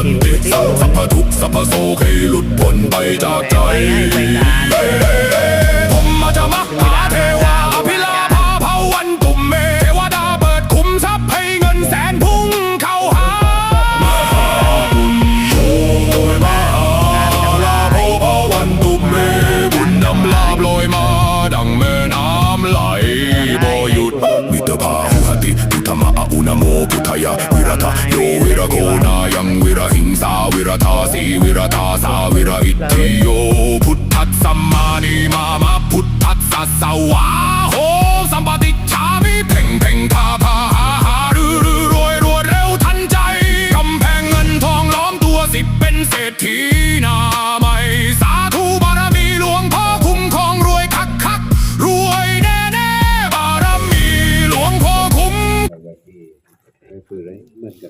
ສັນຕິ ສັບພະທຸກສັບພະໂສກໃຫ້ຫຼຸດພົ້ນໄປຈາກໃຈ ພົມມະຈະມະຫາເທວາ ອະພິລາພາພະວັນຕຸເມ ເທວະດາເປີດຂຸມຊັບໃຫ້ເງິນແສນພຸ່ງເຂົ້າຫາ ມະຫາບຸນໂຍ ມະຫາລາໂພພະວັນຕຸເມ ບຸນນຳລາບລອຍມາ ດັ່ງແມ່ນ້ຳໄຫຼບໍ່ຢຸດ ວິດຕະພາຫຸຫະຕິ ພຸດທະມະອະອຸນະໂມ ພຸດທາຍະ ວິລັດຖະໂຍ ວິລະໂຄນາຍັງ ວິລະຫິງສາ ວິລະທາສີ ວິລະທາສາ ວິລະອິດທິໂຍ ພຸດທັດສະມານີມາມະ ພຸດທັດສະສະຫວາໂຫ ສຳປະຕິດ ສາມິ ເພັງເພັງພາພາຫາຫາລືລືລວຍລວດເລັວທັນໃຈ ກຳແພງເງິນທອງລ້ອມຕົວ ສິເປັນເສດຖີໜ້າໃໝ່ ສາທຸບາລະມີຫຼວງພໍ່ຄຸ້ມຄອງ ລວຍຄັກຄັກ ລວຍແນ່ແນ່ ບາລະມີຫຼວງພໍ່ຄຸ້ມ ເອີ ຄືໄດ້ເໝືອນກັນ